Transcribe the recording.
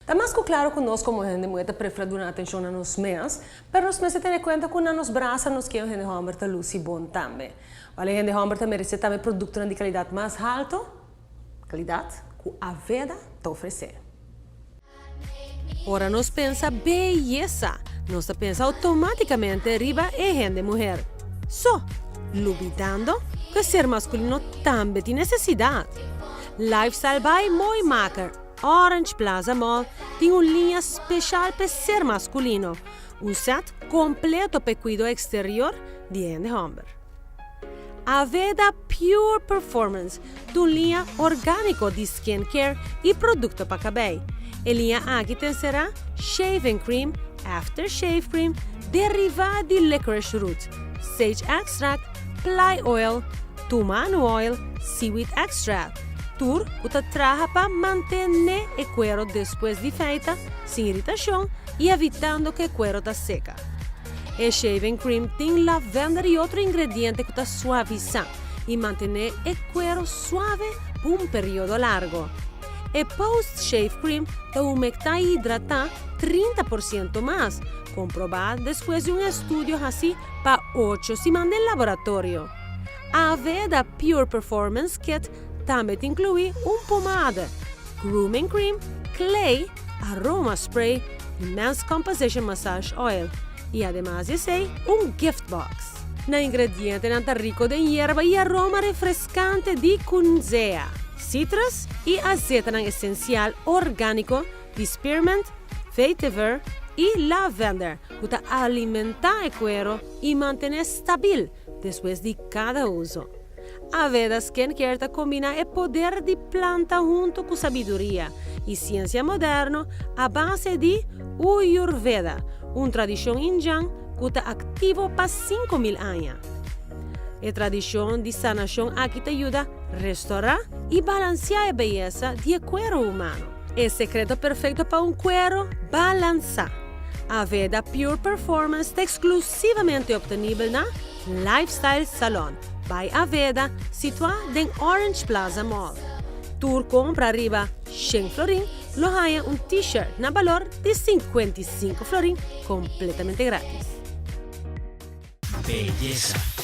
Ta mas ku klaro ku nos komo hende muhé ta preferá duna atenshon na nos mes, pero nos mester tene kuenta ku na nos brasa nos ke un hende hòmber ta lusi bon tambe. Wal e hende hòmber ta meresé tambe produktonan di kalidat mas haltu, kalidat ku Aveda ta ofresé. Ora nos pensa beyesa, nos ta pensa outomátikamente riba e hende muher. So, lubidando ku e ser maskulino tambe tin nesesidat. Lifestyle by Mooi Maker. Orange Plaza Mall tin un liña special p'e ser masculino, un set completo p'e cuido exterior di hende homber. Aveda Pure Performance ta un liña organico di skincare y producto pa cabey. E liña aki ta encerá shaving cream, after shave cream derivá di licorice root, sage extract, ply oil, Tumanu oil, seaweed extract, tur ku ta traha pa mantené e kuero despues di feita sin iritashon i evitando ku e kuero ta seka. E shaving cream tin lavender i otro ingrediente ku ta suavisá i mantené e kuero suave pa un periodo largo. E post shave cream ta humektá i hidratá 30% mas, komprobá despues di un estudio hasí pa ocho siman den laboratorio. Aveda Pure Performance Kit tambe ta inkluí un pomada, grooming cream, clay, aroma spray i men's composition massage oil, i ademas di esei un gift box. Nan ingredientenan ta riko den yerba i aroma refreskante di kunzea, citrus i azetanan esensial orgániko di spearmint, vetiver i lavender ku ta alimentá e kuero i mantené stabil despues di kada uso. Aveda Skincare ta kombiná e poder di planta huntu ku sabiduria i siensia moderno a base di Uyurveda, un tradishon indjan ku ta aktivo pa 5000 aña. E tradishon di sanashon aki ta yuda restorá i balansiá e beyesa di e kuero humano. E sekreto perfekto pa un kuero balansá. Aveda Pure Performance ta eksklusivamente optenibel na Lifestyle Salon by Aveda situá den Orange Plaza Mall. Tur kompra riba shen florin lo haña un T-shirt na balor di 55 florin kompletamente gratis. Beyesa.